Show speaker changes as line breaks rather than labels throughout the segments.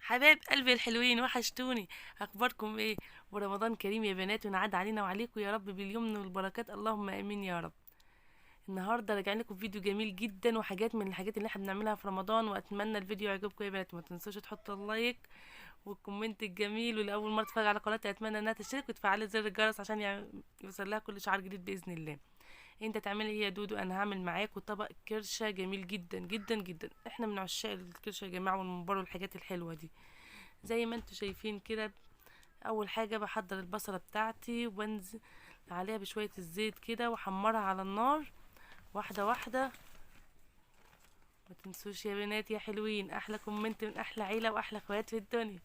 حبايب قلبي الحلوين، وحشتوني. اخباركم ايه؟ ورمضان كريم يا بنات، ونعاد علينا وعليكم يا رب باليمن والبركات، اللهم امين يا رب. النهارده راجعين لكم فيديو جميل جدا وحاجات من الحاجات اللي احنا بنعملها في رمضان، واتمنى الفيديو يعجبكم يا بنات. ما تنسوش تحطوا ال like وال comment الجميل، ولاول مرة تتفرج على قناتي اتمنى انها تشترك وتفعلي زر الجرس عشان يوصل لها كل شعار جديد باذن الله. انت تعملي ايه يا دودو؟ انا هعمل معاكم طبق كرشه جميل جدا جدا جدا. احنا من عشاق الكرشه يا جماعة، والممبار والحاجات الحلوة دي. زي ما انتم شايفين كده، اول حاجة بحضر البصله بتاعتي وبنزل عليها بشوية الزيت كده واحمرها على النار واحدة واحدة. ما تنسوش يا بنات يا حلوين، احلى comment من احلى عيله واحلى اخوات في الدنيا،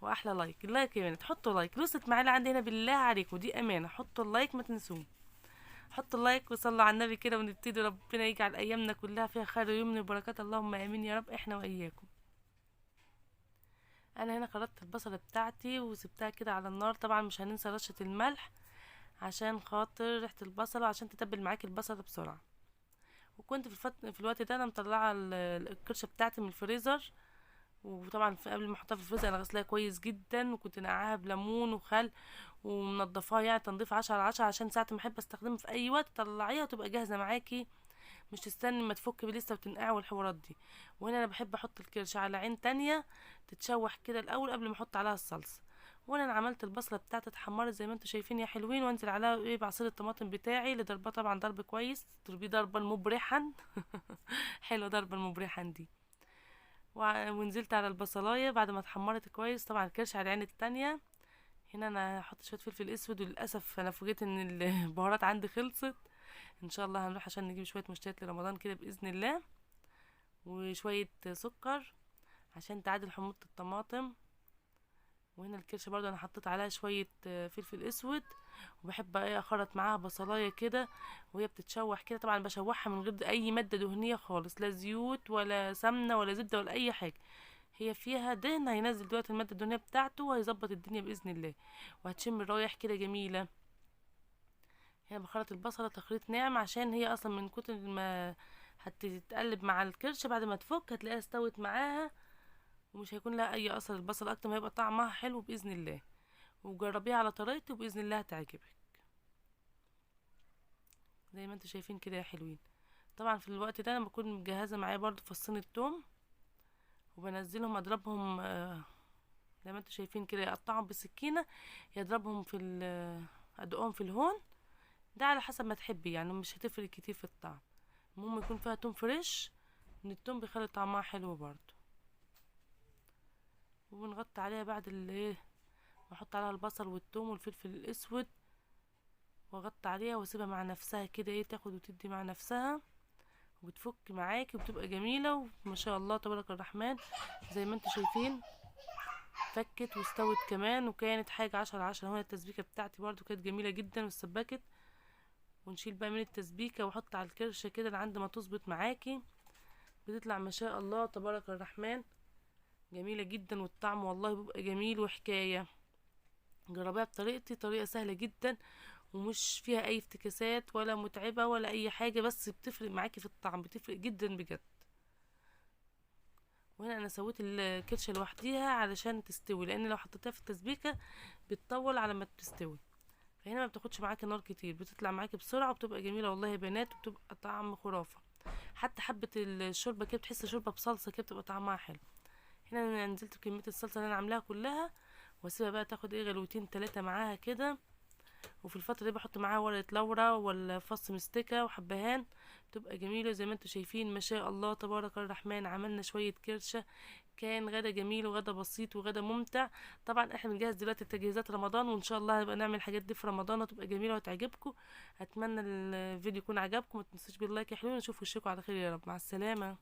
واحلى like. ال like يا بنات، حطوا like. وصلت معانا عندي هنا بالله عليكم، دي امانه، حطوا ال like ما تنسوه. حطوا ال like وصلوا على النبي كده، ونبتدي. ربنا يجعل ايامنا كلها فيها خير ويمن وبركات، اللهم امين يا رب، احنا واياكم. انا هنا خلطت البصله بتاعتي وسبتها كده على النار. طبعا مش هننسى رشه الملح عشان خاطر ريحه البصله، وعشان تتبل معاكي البصله بسرعة. وكنت في الوقت ده انا مطلعه الكرشه بتاعتي من الفريزر، وطبعا قبل ما احطها في الفريزر انا غسلاها كويس جدا، وكنت نقعاها بليمون وخل ومنضفاها، يعني تنظيف 10 على 10، عشان ساعة ما احب استخدمها في اي وقت تطلعيها وتبقى جاهزة معاكي، مش تستني ما تفك لسه وتنقع والحوارات دي. وهنا انا بحب احط الكرشه على عين تانية تتشوح كده الاول قبل ما احط عليها الصلصه. وانا عملت البصله بتاعتي اتحمرت زي ما انتم شايفين يا حلوين، وانزل عليها ايه بعصير الطماطم بتاعي اللي ضرباه طبعا ضرب كويس، تضربيه ضربا مبرحا حلوة ضربا مبرحا دي. ونزلت على البصلايه بعد ما اتحمرت كويس، طبعا الكرشه على العين التانية. هنا انا هحط شوية فلفل اسود، وللاسف انا فوجئت ان البهارات عندي خلصت. ان شاء الله هنروح عشان نجيب شوية مشتريات لرمضان كده باذن الله، وشوية سكر عشان تعادل حموضه الطماطم. وهنا الكرشه برضو انا حطيت عليها شوية فلفل اسود، وبحب ايه اخرط معاها بصلايه كده وهي بتتشوح كده. طبعا بشوحها من غير اي مادة دهنية خالص، لا زيوت ولا سمنه ولا زبدة ولا اي حاجة، هي فيها دهن هينزل دلوقتي المادة الدهنية بتاعته وهيظبط الدنيا باذن الله، وهتشم الرايح كده جميلة. هنا بخرط البصله تخريط ناعم عشان هي اصلا من كتر ما هتتقلب مع الكرشه بعد ما تفك هتلاقيها استوت معاها، ومش هيكون لها اي اثر البصل اكتر ما هيبقى طعمها حلو باذن الله. وجربيها على طريقتي وباذن الله هتعجبك زي ما انتم شايفين كده يا حلوين. طبعا في الوقت ده انا بكون مجهزة معايا برضو فصين التوم، وبنزلهم اضربهم زي ما انتم شايفين كده، يقطعهم بالسكينة، يضربهم في ادقهم في الهون ده على حسب ما تحبي، يعني مش هتفرق كتير في الطعم، المهم يكون فيها توم fresh، ان التوم بيخلي طعمها حلو برضو. وبنغطي عليها بعد الايه، بحط عليها البصل والثوم والفلفل الاسود، واغطي عليها واسيبها مع نفسها كده ايه تاخد وتدي مع نفسها، وبتفك معاكي وبتبقى جميلة وما شاء الله تبارك الرحمن. زي ما انتم شايفين فكت واستوت كمان، وكانت حاجة 10 على 10. هنا التسبيكه بتاعتي برضو كانت جميلة جدا واتسبكت. ونشيل بقى من التسبيكه واحط على الكرشه كده لعند ما تظبط معاكي، بتطلع ما شاء الله تبارك الرحمن جميلة جدا، والطعم والله بيبقى جميل وحكاية. جربيها بطريقتي، طريقه سهلة جدا ومش فيها اي افتكاسات ولا متعبة ولا اي حاجة، بس بتفرق معاكي في الطعم، بتفرق جدا بجد. وهنا انا سويت الكرشه لوحديها علشان تستوي، لان لو حطيتها في التسبيكه بتطول على ما تستوي، فهنا ما بتاخدش معاكي نار كتير، بتطلع معاكي بسرعة وبتبقى جميلة والله يا بنات، وبتبقى طعم خرافه. حتى حبه الشوربة كده بتحس شوربة بصلصه كده بتبقى طعمها حلو. هنا انا نزلت بكمية الصلصه اللي انا عاملاها كلها، واسيبها بقى تاخد ايه غلوتين 3 معاها كده. وفي الفترة دي بحط معاها ورقة لورا ولا فص مستكه وحبهان، بتبقى جميلة زي ما انتم شايفين ما شاء الله تبارك الرحمن. عملنا شوية كرشه، كان غدا جميل وغدا بسيط وغدا ممتع. طبعا احنا بنجهز دلوقتي تجهيزات رمضان، وان شاء الله هنبقى نعمل الحاجات دي في رمضان وتبقى جميلة وتعجبكم. اتمنى الفيديو يكون عجبكم، ما تنسوش بال like يا حلوين، ونشوف وشكم على خير يا رب. مع السلامة.